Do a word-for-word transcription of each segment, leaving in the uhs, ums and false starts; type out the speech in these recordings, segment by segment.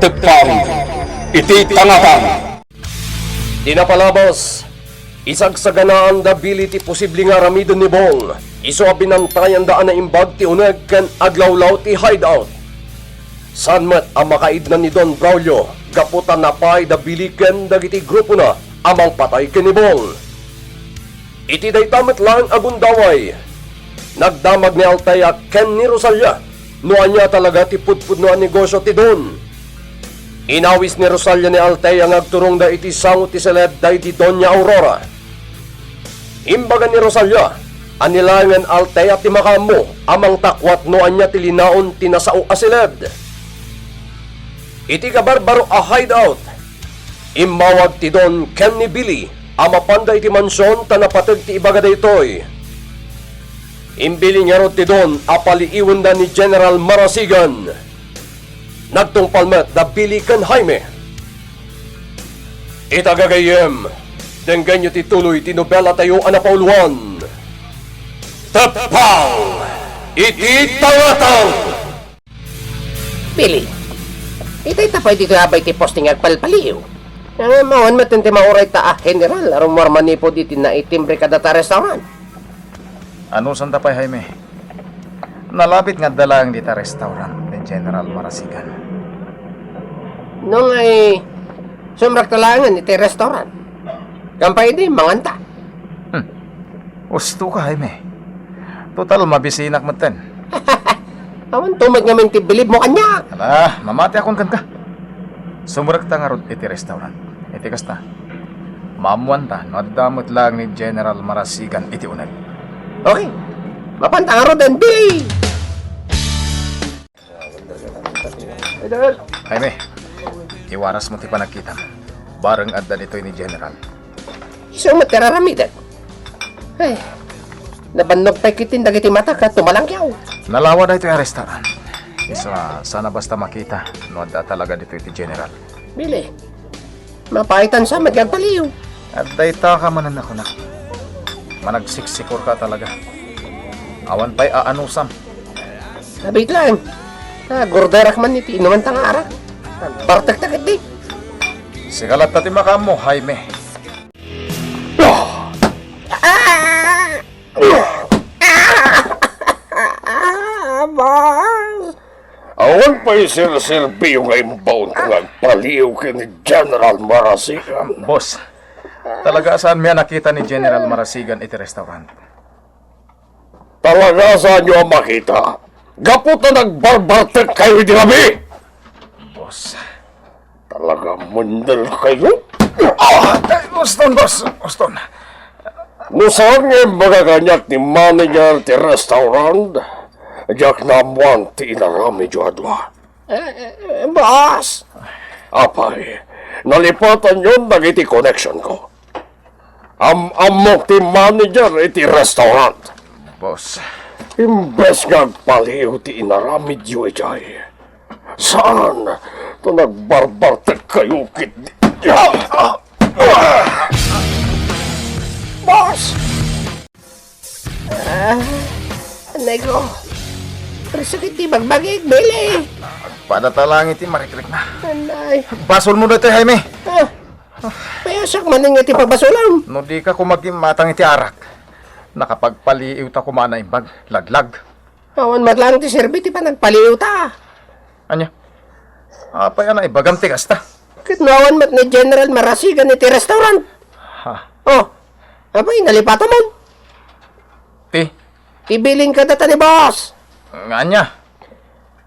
Tepang iti tangatan. Ti napalabas, isagsaganaan da Billy ti posible nga aramiden ni Bong. Isu a binantayanda a naimbag ti uneg ken aglawlaw ti hideout. Saan met a makaidna ni Don Braulio gapu ta napaay da Billy ken dagiti grupona a mangpatay ken ni Bong. Iti dayta met laeng a gundaway, nagdamag ni Althea ken ni Rosalia no ania talaga ti pudpudno a negosio ti Don. Inawis ni Rosalia ni Althea nga agturongda iti sango ti seled daydi Doña Aurora. Imbaga ni Rosalia a ni laengen Althea ti makaammo a mangtakuat no ania ti linaon ti nasao a seled. Iti kabarbaro a hideout, immawag ti Don ken ni Billy a mapanda iti mansion ta napateg ti ibaga daytoy. Imbilin ngarud ti Don a paliiwenda ni General Marasigan. Nagtungpal met da Billy ken Jaime. Ita gagayyem, denggenyo ti tuloy ti nobelatayo a napauluan, Tepang iti Tangatan! Billy, itay ta pay ditoy abay ti posting nga agpalpaliw. Ngem awan met ti mauray ta a general a rummuar manipud iti naitimbre kadata a restaurant. Anusanta pay, Jaime? Nalabit nga adda laeng dita restaurant ni General Marasigan. No ngay, sumrekta laengen iti restaurant. Kampay idi, manganta. Hmm. Usto ka, Jaime. Total, mabisinak metten. Awan tumet ngamin ti bilibmo kaniak. Ala, mamatiakon kenka. Sumrekta ngarud iti restaurant. Iti kasta, maammoanta no adda met laeng ni General Marasigan iti uneg. Okay. Mapanta ngaruden, Billy! Jaime, iwarasmo ti panagkitam. Bareng adda ditoy ni General. Isu met ti ar-aramidek. Ay, nabannog pay ketdin dagiti matak a tumalangkiaw. Nalawa daytoy a restaurant. Isu a, saan a basta makita no adda talaga ditoy ti General. Billy, mapaitan sa met nga agpaliw. Adda ita ka manen a kunak. Managsiksikorka talaga. Awan pay aanusam. Abit laeng. Agorderak man iti inumanta nga arak. Agbartekta ketdi. Sika latta ti makaammo, Jaime. Ah! Ah, boss! Awan pay serserbio nga imbaonko nga agpaliw ken ni General Marasigan. Boss, talaga a saanmi a nakita ni General Marasigan iti restaurant. Talaga saanyo a makita? Gapu ta nagbarbartekkayo idi rabii! Boss. Talaga mendel kayo? Ah, ay, uston, boss. Uston. No saan nga imbaga kaniak ti manager ti restaurant, diak naammoan ti inaramidyo a dua. Eh, eh, boss! Apay, nalipatanyon dagiti connection ko. Am-ammok ti manager iti restaurant. Boss. Imbes nga agpaliw ti inaramidyo idiay, saan ta nagbarbartekkayo ketdi. Boss! Ah, anay ko. Agsakit ti bagbagik, Billy. Padata lang iti marikrikna. Anay. Basolmo daytoy, Jaime. Ah, payasak manen nga ti pabasolam. No dika koma gimmatang iti arak, nakapagpaliiwta koma a naimbag, laglag. Awan met laeng ti serbi ti panagpaliiwta. Ania? Apay a naibagam ti kasta? Ket no awan met ni General Marasigan iti restaurant. Ha? Oh, apay, nalipatamon? Ti? Ti bilin kadata ni boss. Nga ania?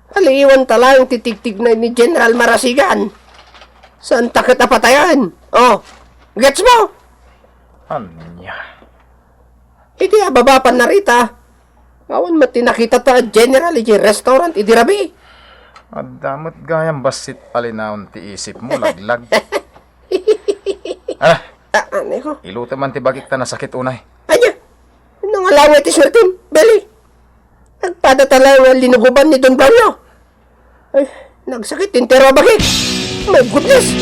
Paliiwanta laeng ti tigtignay ni General Marasigan. Saanta ket a patayen. Oh, gets mo? Ania? Idi ababa pannarita, awan met ti nakitata a General iti restaurant idi rabii. Adda met gayam bassit a linaon ti isipmo, laglag. Ah, Ah, anay ko. Ilutem man ti bagik ta nasakit unay. Ania? Nangalawa ti suertem, Billy. Nagpadata laeng a linugoban ni Don Braulio. Ay, nagsakit ti entero a bagik. My goodness!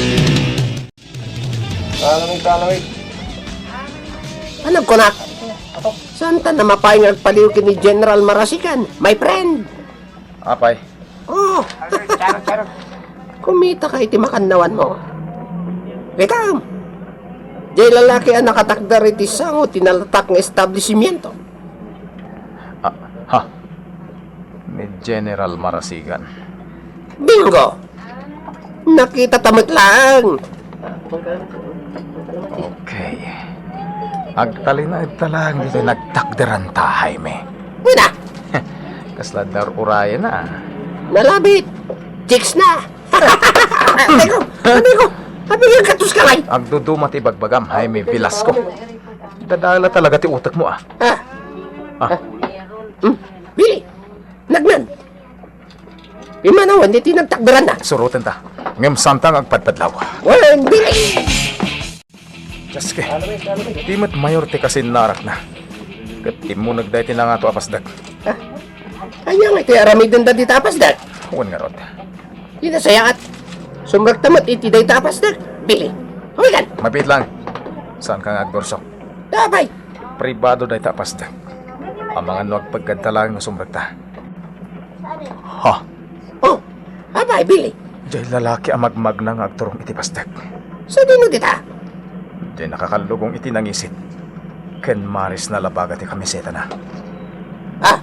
Kanawig, kanawig. Ano kunak? Saanta a mapaay nga agpaliw ken ni General Marasigan, my friend? Apay? Oh. Charot, charot. Kumitaka iti makannawanmo. Kitam! Diay lalaki a nakatakder iti sango ti nalatak nga establishimiento. Ah, ha? Ni General Marasigan. Bingo! Nakitata met laeng. Okay. Agtalinaedta laeng ditoy nagtakderanta, Jaime. Una! Kasla dar-urayen a. Nalabit! Chicks na! Aray ko! Aray ko! Aray ko! Agduduma ti ibagbagam, Jaime Velasco. Dadala talaga ti utekmo, ah. Ah. Ah. Hmm. Billy! Nagnan! Imanawan iti nagtakderanta. Surotenta. Ngem saanta nga agpadpadlaw. Wen, Billy! Jaske, di met mayor ti kasinnarakna. Ket timmuneg daytoy nangato a pasdek. Ah, ania nga iti aramidenda dita a pasdek? Wen ngarud. Di nasayaat. Sumrekta met iti dayta a pasdek. Billy, humigan! Mabiit lang. Saanka nga agborsok? Apay? Pribado dayta a pasdek. Amangan no agpeggad ta laeng no sumrekta. Ha? Oh, apay, Billy? Diay lalaki a magmagna nga agturong iti pasdek. Sadino dita? Diay nakakallugong iti nangisit ken marisna labaga ti kamisetana. Ah?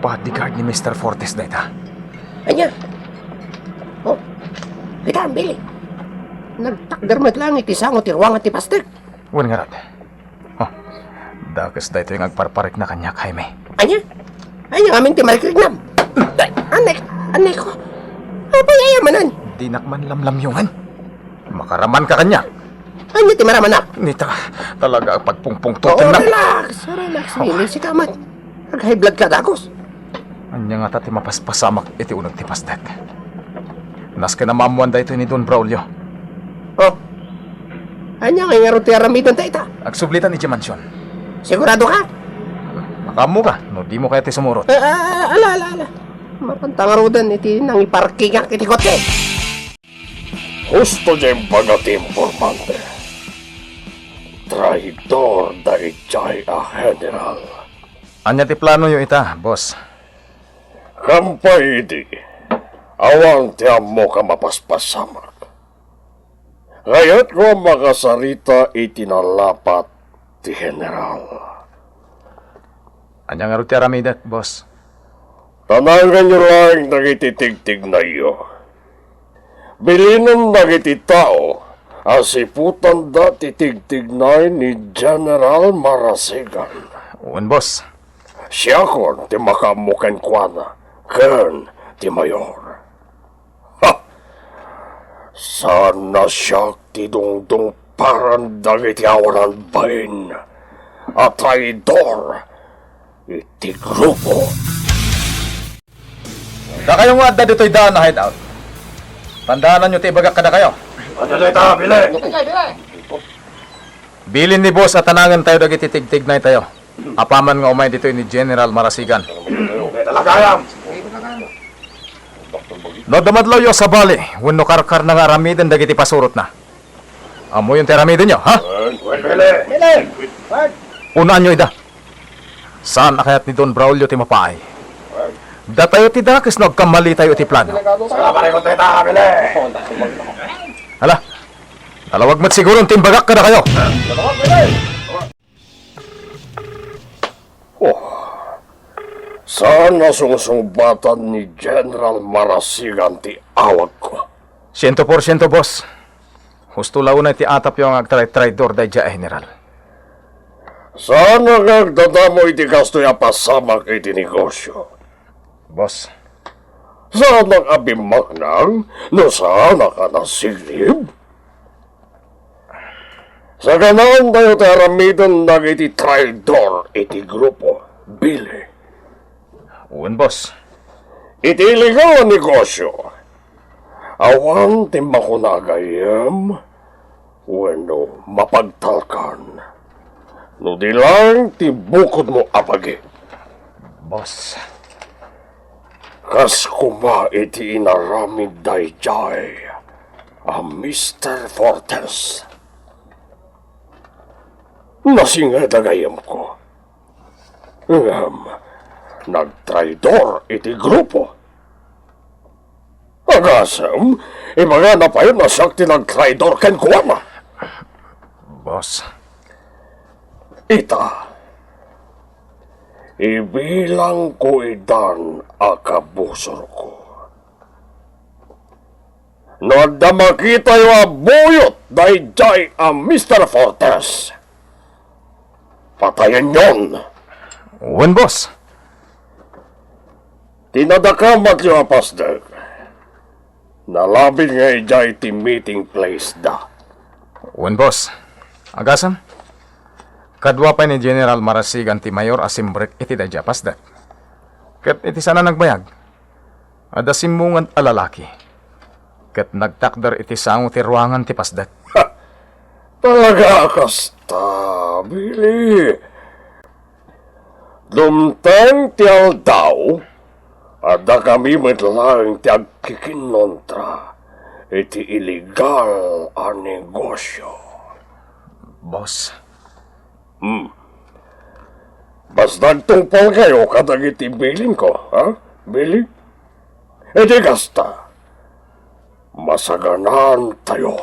Bodyguard ni Mister Fortes dayta. Ania? Oh, kitam, Billy. Nagtakder met laeng iti sango ti ruangan ti pasdek. Wen ngarud. Oh, dakes daytoy nga agparparikna kaniak, Jaime. Ania? Ania ngamin ti marikriknam? Ay, anek, anek ko. Apay aya manen? Dinak man lamlamyongan. Makaramanka kaniak. Ania ti maramanak? Nita, talaga pagpungpungtotennak. Oh, relax, relax, Billy. Sika met. Nag-high blood ka, dakes. Ania ngata ti mapaspasamak iti uneg ti pasdek? Nasken a maammoan daytoy ni Don Braulio. Oh. Ania nga ngarud ti aramiden dayta? Agsublitan idiay mansion. Sigurado ka? Makaammo ka, no dimo kayat ti sumurot. Ah, ah, ala, ala, ala. Mapanta ngaruden iti nangiparkingak iti kotse. Husto diay imbaga ti impormante. Traidor daydiay a general. Ania ti planoyo ita, boss? Kampay idi, awan ti ammo a mapaspasamak. Kayatko a makasarita iti nalapat ti general. Ania ngarud ti aramidek, boss? Tananganyo laeng dagiti tigtignayyo. Bilinen dagiti tao a siputanda ti tigtignay ni General Marasigan. Wen, boss. Siakon ti makaammo kenkuana ken ti mayor. Ha! Saan a siak ti dungdungparan dagiti awanan bain a traidor iti grupo. Dakayo nga adda ditoy daan a hideout. Tandaananyo ti ibagak kadakayo. Adda dayta, Billy. Bilin ni boss a tanangen tayo dagiti tigtignay tayo. Apaman nga umay ditoy ni General Marasigan. Dayta la gayam. No adda madlawyo a sabali wenno karkarna nga aramiden dagiti pasurotna, ammoyon ti aramidenyo, ha? Wen, Billy. Unaanyo ida. Saan a kayat ni Don Braulio ti mapaay? Datayo ti dakes no agkammalitayo iti plano. Salamat, Billy. Hala, nalawag met siguro ti imbagak kadakayo. Oh, saan a sungsungbatan ni General Marasigan ti awagko. Siento por siento, boss. Husto la unay ti atapyo nga agtratraidor daydiay a general. Saan a nga agdadamo iti kastoy a pasamak iti negosio. Boss. Saan a bimmaknang no saan a nasignib? Saganaantayo ti aramiden dagiti traidor iti grupo, Billy. Wen, boss. Iti illegal a negosio, awan ti makuna a gayyem wenno mapagtalkan no di laeng ti bukodmo a bagi. Boss. Kas koma iti inaramid daydiay a Mister Fortes. Nasinged a gayyemko. Ngem nagtraidor iti grupo. Agasem, ibagana payen a siak ti nagtraidor kenkuana. Boss. Ita, ibilangko idan a kabusorko. No adda makitayo a buyot daydiay a Mister Fortes, patayenyon. Wen, boss. Ti nadakamatyo a pasdek, nalabit nga idiay ti meeting place da. Wen, boss. Agasem, kadua pay ni General Marasigan ti mayor a simrek iti daydiay a pasdek. Ket iti saan a nagbayag, adda simmungad a lalaki ket nagtakder iti sango ti ruangan ti pasdek. Talaga a kasta, Billy. Dumteng ti aldaw, adda kami met laeng ti agkikinnontra iti illegal a negosyo. Boss. Hmm. Basta agtungpalkayo kadagiti bilinko, ha, Billy? Iti kasta, masaganaantayo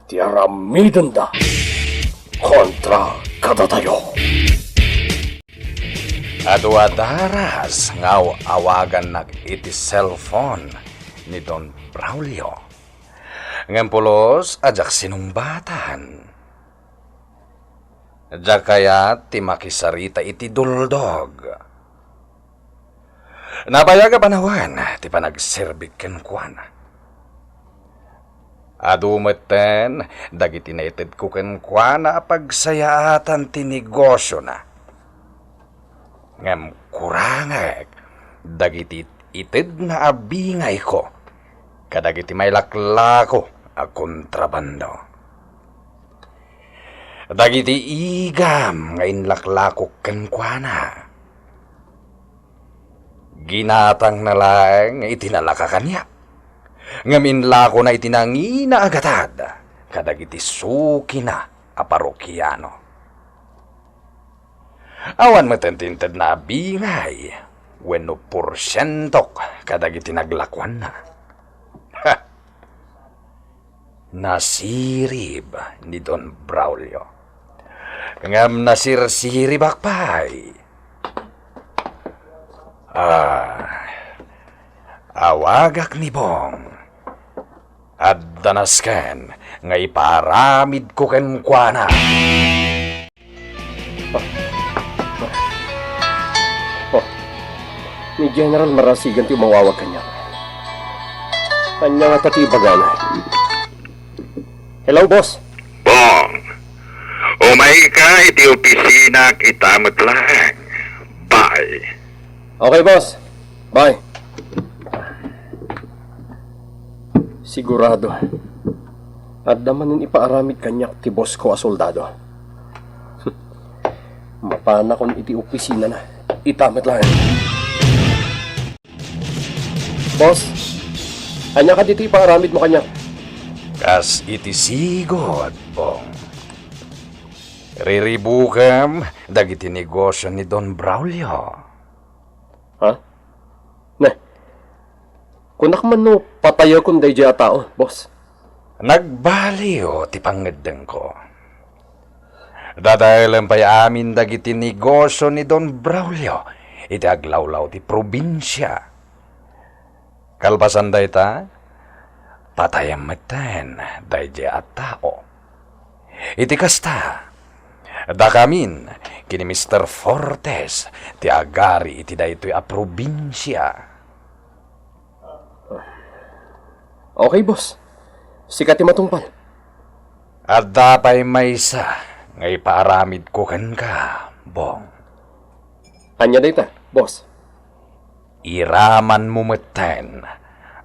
ti aramidenda kontra kadatayo. Adu a daras nga aw-awagannak iti cellphone ni Don Braulio. Ngem pulos a diak sinungbatan. Diak kayat ti makisarita iti duldog. Nabayag a panawen ti panagserbik kenkuana. Adu metten dagiti naitedko kenkuana a pagsayaatan ti negosiona. Ngem kurangek dagiti itedna a bingayko kadagiti mailaklako a kontrabando. Dagiti igam nga inlaklakok kenkuana, ginatangna laeng iti nalaka kaniak, ngem inlakona iti nangina a gatad kadagiti sukina a parokiano. Awan metten ti intedna a bingay wenno porsientok kadagiti naglakuanna. Ha! Nasirib ni Don Braulio. Ngem nasirsiribak pay. Ah, awagak ni Bong. Adda nasken nga ipaaramidko kenkuana. Oh, ni General Marasigan ti umawawag kaniak. Ania ngata ti ibagana? Hello, boss. Bong, umayka iti opisina ita met laeng. Bye. Okay, boss. Bye. Sigurado, adda manen ipaaramid kaniak ti boss ko a soldado. Mapanakon iti opisinana. Ita met laeng. Boss, ania kadi ti ipaaramidmo kaniak? Kas iti sigud, Bong. Riribukem dagiti negosio ni Don Braulio. Ha? Ne, kunak man no patayekon daydiay a tao, boss. Nagbaliw ti pangngeddengko. Dadaelen pay amin dagiti negosio ni Don Braulio iti aglawlaw ti probinsia. Kalpasan dayta, patayen metten daydiay a tao. Iti kasta, dakamin ken ni Mister Fortes ti agari iti daytoy a probinsia. Okay, boss. Sika ti matungpal. Adda pay maysa nga ipaaramidko kenka, Bong. Ania dayta, boss? Iramanmo metten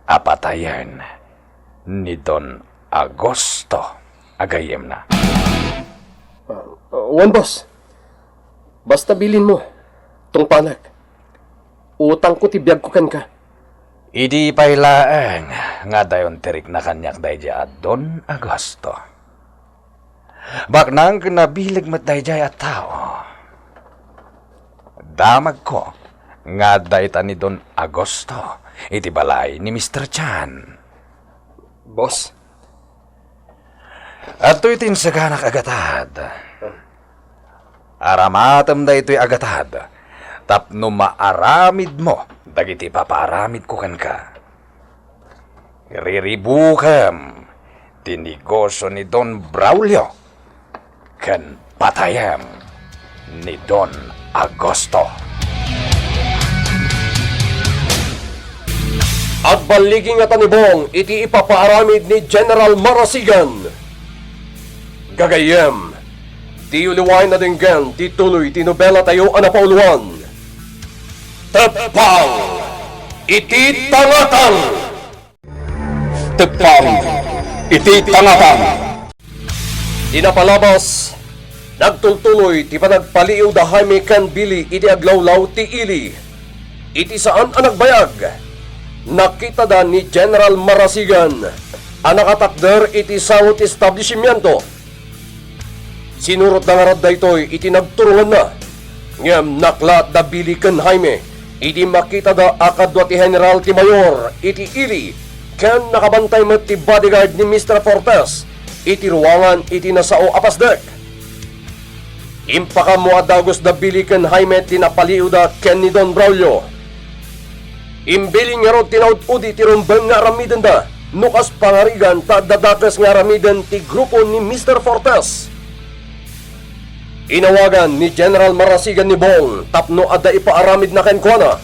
a patayen ni Don Agosto a gayyemna. Ah, wen, boss. Basta bilinmo, tungpalek. Utangko ti biagko kenka. Idi pay laeng nga addayon ti rikna kaniak daydiay a Don Agosto. Baknang ken nabileg met daydiay a tao. Damagko nga adda ita ni Don Agosto iti balay ni Mister Chan. Boss? Adtoy ti insaganak a gatad. Aramatem daytoy a gatad tapno maaramidmo dagiti ipapaaramidko kenka. Riribukem ti negosio ni Don Braulio ken patayem ni Don Agosto. Agballigi ngata ni Bong iti ipapaaramid ni General Marasigan. Gagayyem, diyo liwaen a denggen ti tuloy ti nobelatayo a napauluan, Teppang iti Tangatang! Teppang iti Tangatang! Ti napalabas, nagtultuloy ti panagpaliiw da Jaime ken Billy iti aglawlaw ti ili. Iti saan a nagbayag, nakitada ni General Marasigan a nakatakder iti sango ti establishimiento. Sinurotda ngarud daytoy iti nagturonganna. Ngem naklaat da Billy ken Jaime idi makitada a kadua ti general ti mayor iti ili ken nakabantay met ti bodyguard ni Mister Fortes iti ruangan iti nasao a pasdek. Impakammo a dagus da Billy ken Jaime ti napaliiwda ken ni Don Braulio. Imbilin ngarud ti naud-udi ti rumbeng nga aramidenda no kas pangarigan ta adda dakes nga aramiden ti grupo ni Mister Fortes. Inawagan ni General Marasigan ni Bong tapno adda ipaaramidna kenkuana.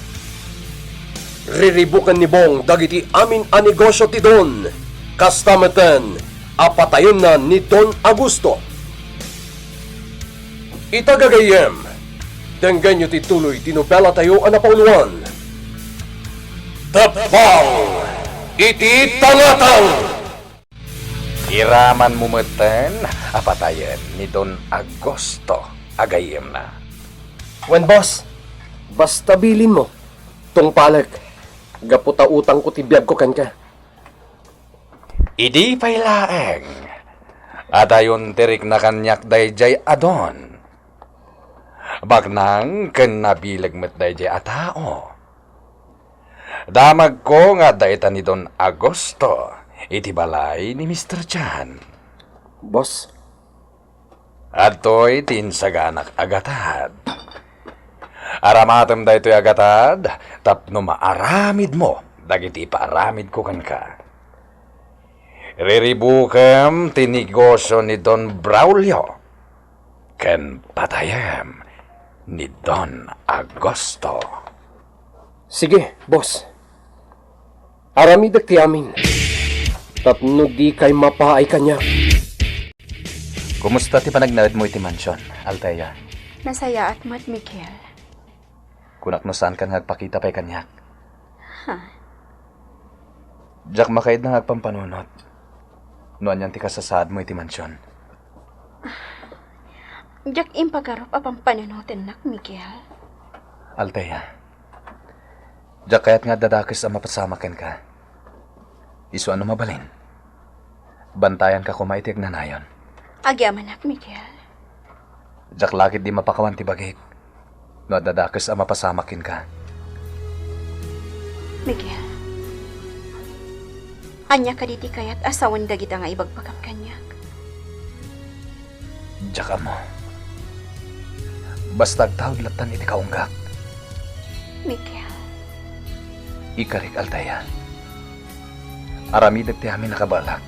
Riribuken ni Bong dagiti amin a negosio ti Don, kasta metten a patayenna ni Don Augusto. Ita gagayyem, denggenyo ti tuloy ti nobelatayo a napauluan, Teppang iti Tangatang! Iramanmo metten a patayen ni Don Augusto a gayyemna. Wen, boss, basta bilinmo, tungpalek, gapu ta utangko ti biagko kenka. Idi pay laeng, adayon ti rikna kaniak daydiay a Don. Baknang ken nabileg met daydiay a tao. Damagko nga adda ita ni Don Augusto iti balay ni Mister Chan. Boss? Adtoy ti insaganak a gatad. Aramatem daytoy a gatad tapno maaramidmo dagiti ipaaramidko kenka. Riribukem ti negosio ni Don Braulio ken patayem ni Don Augusto. Sige, boss. Aramidek ti amin tapno dikay mapaay kaniak. Kumusta ti panagnaedmo iti mansion, Althea? Nasayaat met, Miguel. Kunak no saankan nga agpakita pay kaniak. Ha? Diak makaidna nga agpampanunot no anian ti kasasaadmo iti mansion. Diak impagarup a pampanunotennak, Miguel. Althea, diak kayat nga adda dakes a mapasamak kenka. Isu a no mabalin, bantayanka koma iti agnanayon. Agyamanak, Miguel. Diak la ketdi mapakawan ti bagik no adda dakes a mapasamak kenka. Miguel, ania kadi ti kayat a sawen dagita nga ibagbagam kaniak? Diak ammo. Basta agtaud lattan iti kaunggak. Miguel. Ikarik, Althea. Aramidek ti amin a kabaelak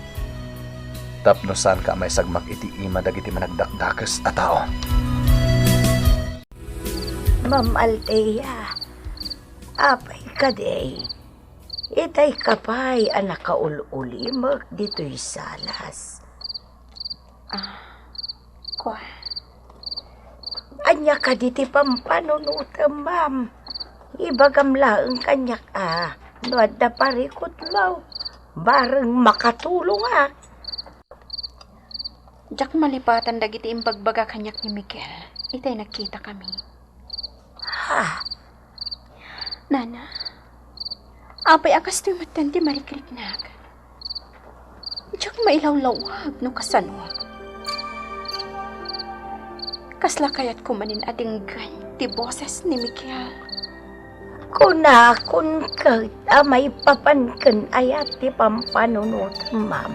tapno saanka a maisagmak iti ima dagiti managdakdakes a tao. Ma'am Althea, apay kadi? Itay ka pay a nakaul-ulimek ditoy salas. Ah, kua. Ania kadi ti pampanunotem, ma'am? Ibagam laeng kaniak a no adda parikutmo, bareng makatulongak. Diak malipatan dagiti imbagbaga kaniak ni Miguel itay nagkitakami. Ha? Nana, apay a kastoy metten ti marikriknak? Diak mailawlawag no kasano. Kasla kayatko manen a denggen ti boses ni Miguel. Kunakon ket a maipapan ken ayat ti pampanunotem, ma'am.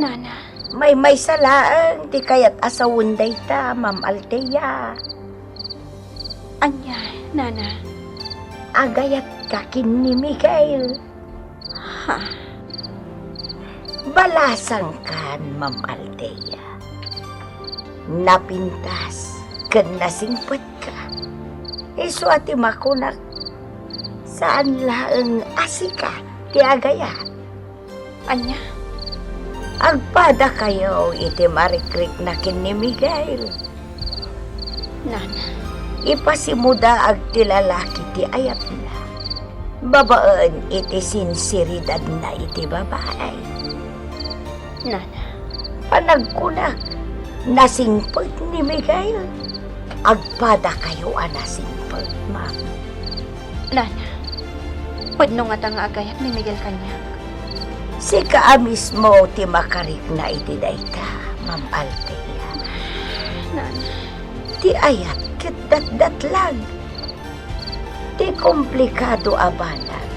Nana. Maymaysa laeng ti kayat a sawen dayta, Ma'am Althea. Ania, Nana? Agayatka ken ni Miguel. Ha? Balasangkan, Ma'am Althea. Napintas ken nasingpetka. Isu a ti makunak, saan laeng a sika ti agayat. Ania? Agpadakayo iti marikrikna ken ni Miguel. Nana. Ipasimudaag ti lalaki ti ayatna babaen iti sinseridadna iti babai. Nana. Panagkunak, nasingpet ni Miguel. Agpadakayo a nasingpet, ma'am. Nana, pudno ngata nga agayat ni Miguel kaniak. Sika a mismo ti makarikna iti dayta, Ma'am Althea. Nana. Ti ayat ket datdatlag. Ti komplikado a banag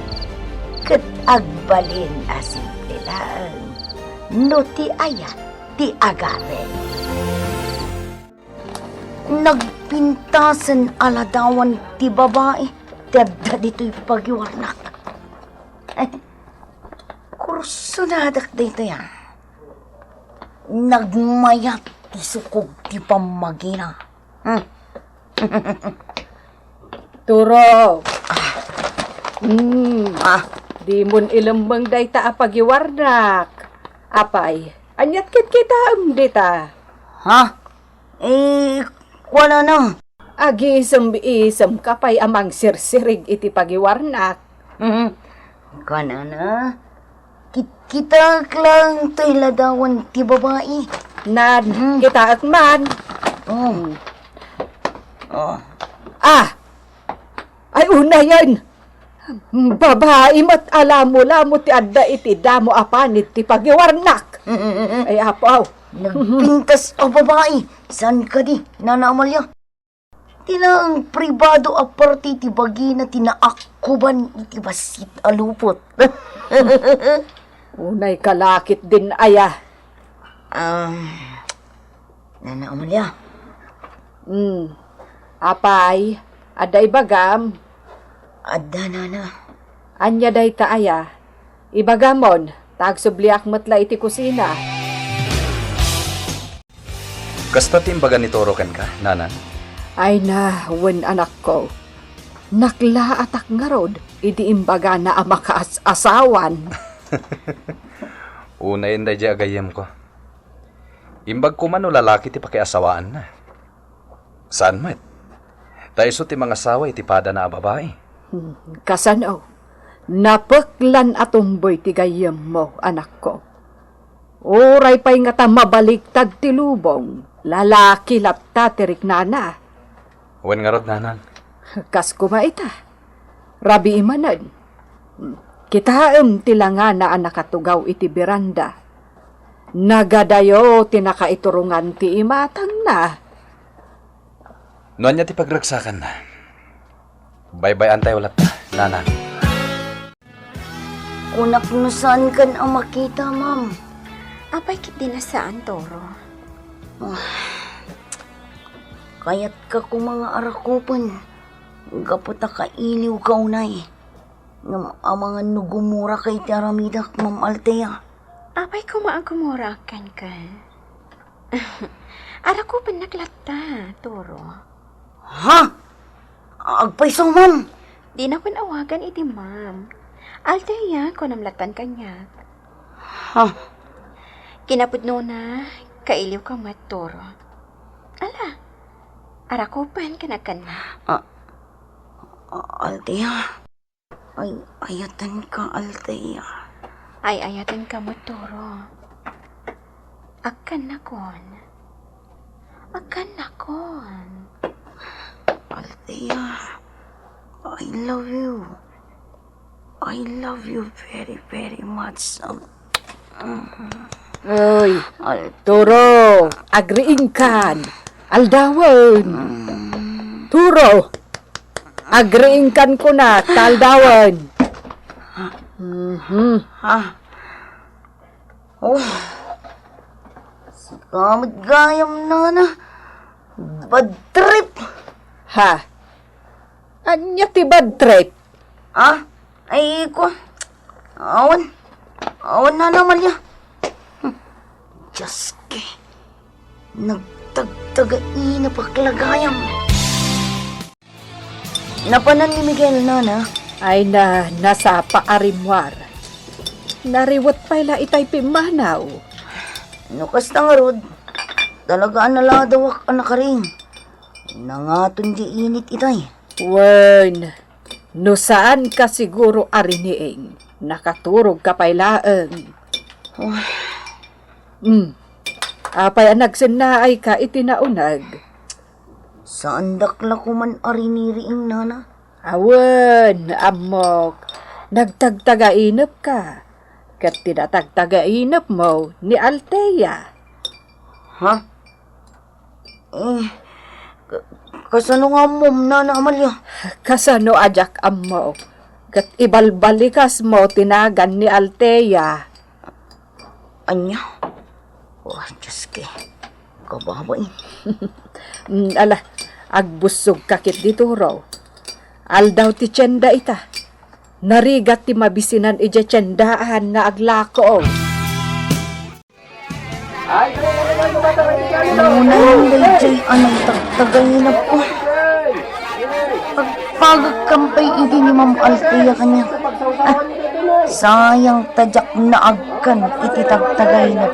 ket agbalin a simple laeng no ti ayat ti agarem. Nagpintasen a ladawan ti babai ti adda ditoy pagiwarnak. Ay, kursonadak daytoy, a. Nagmayat ti sukog ti pammagina. Hmm. Turo. Ah. Hmm. Ah. Dimon ilemmeng dayta a pagiwarnak. Apay, aniat ket kitaem dita? Ha? Eh, kuanana. Agisem-isemka pay a mangsirsirig iti pagiwarnak. Mhm. Kuanana, kit-, kitaek laeng toy ladawan ti babai. Nan, mhm, kitaek man. Oh. Hmm. Oh. Ah! Ay, unayen! Babai met a lamolamo ti adda iti damo a panit ti pagiwarnak. Ay, apo, aw. Nagpintas a babai. Saan kadi, Nana Amalia? Ti laeng pribado a parte ti bagina ti naakkuban iti bassit a lupot. Unay kalakit din aya. Ah, Nana Amalia. Hmm. Apay, adda ibagam? Adda, Nana. Ania dayta aya? Ibagamon, ta agsubliak met la iti kusina. Kasta ti imbaga ni Toro kenka, Nana? Ay na, wen, anakko. Naklaatak ngarud idi imbagana a makaas-asawan. Unayen daydiay a gayyemko. Imbag koma no lalaki ti pakiasawaanna. Saan met. Ta isu ti mangasawa iti padana a babai. Hmm, kasano? Napeklan a tumboy ti gayyemmo, anakko. Uray pay ngata mabaliktad ti lubong, lalaki latta ti riknana. Wen ngarud, Nanang. Kas koma ita. Rabii manen. Kitaem ti langana a nakatugaw iti beranda. Nagadayo ti nakaiturongan ti imatangna. No ania ti pagragsakanna, baybay-antayo latta, Nanang. Kunak no saankan a makita, ma'am. Apay ketdi a saan, Toro? Ah, kayatka koma nga arakupen gapu ta kailiwka unay. Ngem amangan no gumuraka iti aramidak, Ma'am Althea. Apay koma a gumuraak kenka? Arakupennak latta, Toro. Ha? Agpayso, ma'am? Dinakon awagan iti ma'am. Althea, kunam lattan kaniak. Ha? Kinapudnona, kailiwka met, Toro. Ala, arakupenka kenka. Ah, ah, Althea. Ay-ayatenka, Althea. Ay-ayatenka met, Toro. Akkannakon. Akkannakon. Althea, I love you. I love you very, very much. Al- Oy, Al- Toro, agriingkan. Aldawen. Mm. Toro, Agriingkan kuna, ta aldawen. Mhm. Ah. Oh. Sika met gayam, nana. Bad trip. Ha? Ania ti bad trip? Ah? Ay, ko. Awan. Awan, Nana Amalia. Hmm. Diyos ko. Nagtagtagainep ak la gayam. Napanan ni Miguel, nana? Ay na, nasapa a rimmuar. Nariwet pay la itay pimmanaw. No kasta ngarud, talaga a naladawak a nakaring. Nangaton di init itay. Wen, no saan ka siguro a riniing, nakaturog ka pay laeng. Uy. Hmm. Apay a nagsennaay ka iti nauneg? Saandak la koman a riniriing, nana. Awen, ammok. Nagtagtagainep ka. Ket ti natagtagainepmo ni Althea. Ha? Eh, ka-, kasano nga ammom, Nana Amalia? Kasano a diak ammo? Ket ibalbalikasmo ti nagan ni Althea. Ania? Oh, Diyos ko. Kababain. Mm, ala, agbussog ka ketdi, Turo. Aldaw ti tienda ita. Narigat ti mabisinan idiay tiendaan nga aglako. Unay daydiay a nagtagtagainep. Agpagekkan pay idi ni Ma'am Althea kaniak. Ah, sayang ta diak naagkan iti tagtagainep.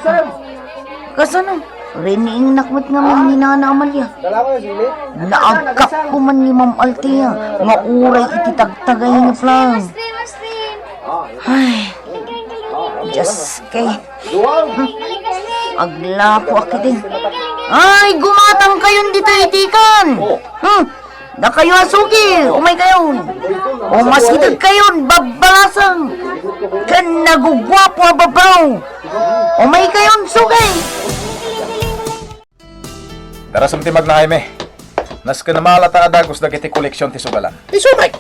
Kasano? Riniingnak met ngamin ni Nana Amalia. Naagkak koman ni Ma'am Althea nga uray iti tagtagainep laeng. Ay, Diyos ko. Hmm. Aglapo ak iti. Ay, gumatang kayon ditoy itikan. Hmm. Dakayo a sugi, umay kayon. Umasideg kayon, babbalasang. Ken naguguapo a babbaw. Umay kayon, sugi. Darasem ti magna, Jaime. Nasken a mala ta a dagus dagiti koleksion ti sugalan. Isu met.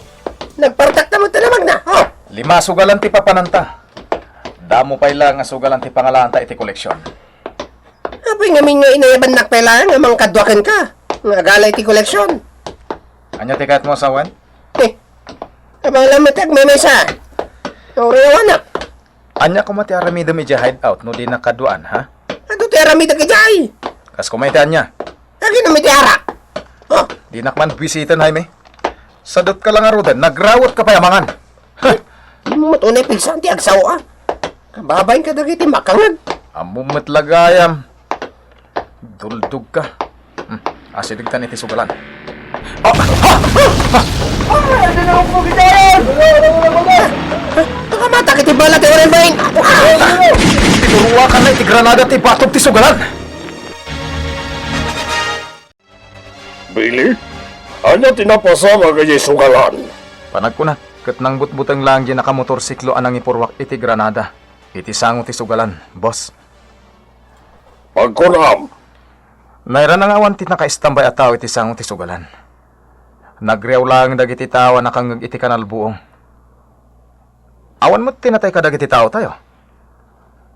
Nagpartakta met ti magna. Oh. Lima sugalan ti papananta. Damo pay la nga sugalan ti pangalaanta iti koleksion. Apay ngamin nga inayabannak pay laeng nga mangkadua kenka nga agala iti koleksion? Ania ti kayatmo a sawen? Eh, abang lamet ti agmemesa. Uray awanak. Ania koma ti aramidem idiay hideout no dinak kaduaan, ha? Adu ti aramidek idiay? Kas koma iti ania? Aginom iti arak. Oh. Dinak man bisiten, Jaime. Sadut ka la ngaruden, nagrawet ka pay a mangan. Huh. Dimo met unay pigsa ti agsaw, a. Kababain kadagiti makangeg. Ammom met la gayam. Duldog ka. Hmm. Asidegtan iti sugalan. Ah! Ah! Ah! Ah! Ay, adi na po kita yan! Nakamata kiti bala ti Oren Bain! Ituruakan na iti granada ti batog ti sugalan! Billy, ania ti napasamak idiay sugalan? Panagkunak, ket nangbutbuteng laeng diay nakamotorsiklo a nangipurruak iti granada, iti sango ti sugalan, boss. Pagkunam. Nairana nga awan ti nakaistambay a tao iti sango ti sugalan. Nagriaw laeng dagiti tao a nakangngeg iti kanal buong. Awan met ti natay kadagiti taotayo.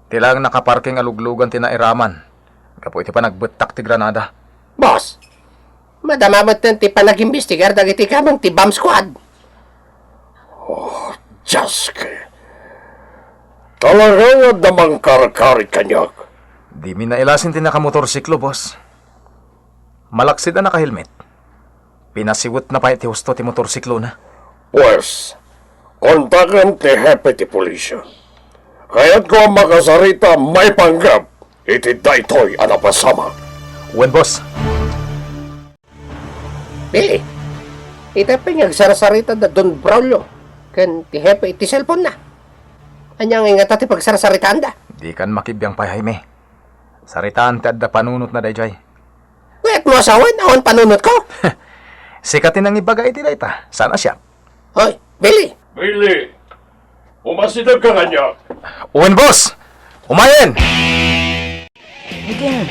Ti laeng nakaparking a luglugan ti nairaman gapu iti panagbettak ti granada. Boss, madama metten ti panagimbestigar dagiti kameng ti bomb squad. Oh, Dios ko. Talaga nga adda mangkarkari kaniak. Dimi nailasin ti nakamotorsiklo, boss. Malaksid a nakahelmet. Pinasiwetna pay ti husto ti motorsiklona. Pues, kontaken ti hepe ti pulisya. Kayatko a makasarita maipanggep iti daytoy a napasamak. Wen, boss. Billy, ita pay nga agsarsarita da Don Braulio ken ti hepe iti cellphone-na. Ania nga ingata ti pagsarsaritaanda? Dikan makibiang pay, Jaime. Saritaan ti adda panunotna daydiay. Kayatmo a sawen, awan panunotko? Sika ti nangibaga iti dayta, saan a siak. Hoy, Billy! Billy! Umasideg ka kaniak! Wen, boss! Umayen! Miguel,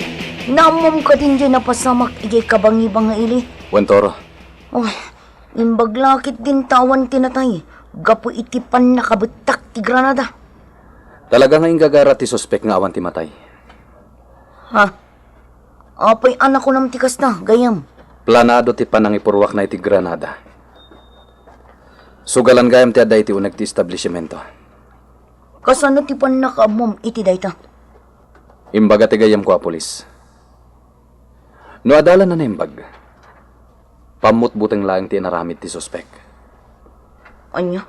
naammom kadin diay napasamak idiay kabangibang nga ili? Wen, Toro. Oh, Imbag la ketdin ta awan ti natay gapu iti pannakabettak ti granada. Talaga nga inggagara ti suspek nga awan ti matay. Ha? Apay a nakunam ti kasta, gayyem? Planado ti panangipurruakna iti granada. Sugalan gayam ti adda iti uneg ti establishmento. Kasano ti pannakaammom iti dayta? Imbaga ti gayyemko a pulis. No adalan a naimbag, pammutbuteng laeng ti inaramid ti suspek. Ania?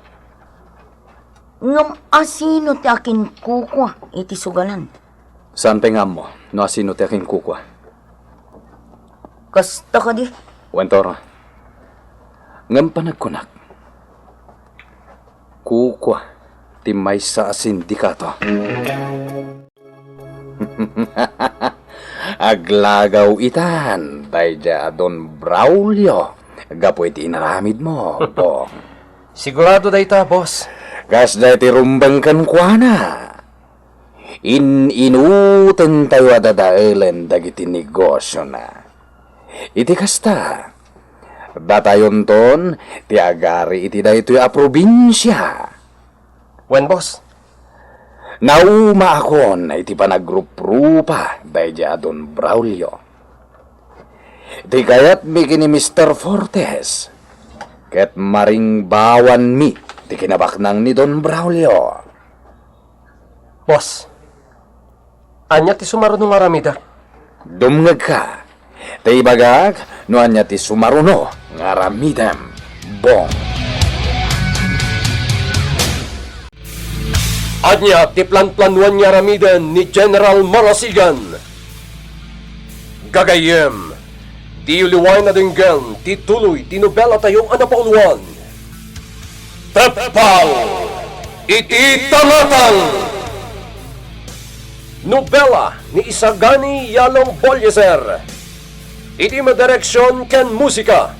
Ngem asino ti akinkukua iti sugalan? Saan pay nga ammo no asino ti akinkukua. Kasta kadi? Wen, Tora. Ngem panagkunak, kukua ti maysa a sindikato. Aglagaw itan daydiay a Don Braulio gapu iti inaramidmo, Bong. Sigurado dayta, boss. Kasdiay ti rumbeng kenkuana. In-inutentayo a dadaelen dagiti negosiona. Iti kasta, datayonton ti agari iti daytoy a probinsia. Wen, boss. Naumaakon iti panagruprupa daydiay a Don Braulio. Ti kayatmi ken ni Mister Fortes, ket maringbawanmi ti kinabaknang ni Don Braulio. Boss, ania ti sumaruno nga aramidek? Dumngegka, ta ibagak no ania ti sumaruno nga aramidem, Bong. Ania ti planplanuan nga aramiden ni General Marasigan? Gagayyem, diyo liwaen a denggen ti tuloy ti nobelatayo a napauluan, Tepal iti Tangatang! Nobela ni Isagani Yalong Bolieser. Iti madireksion ken musika,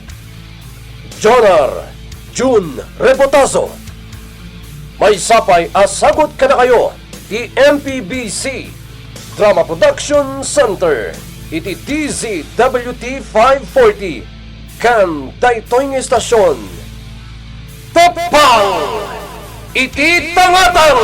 Jonar Jun Rebotazo. Maysa pay a sagut kadakayo ti M P B C Drama Production Center iti D Z W T five forty ken daytoy nga estasion, Tepal iti Tangatang!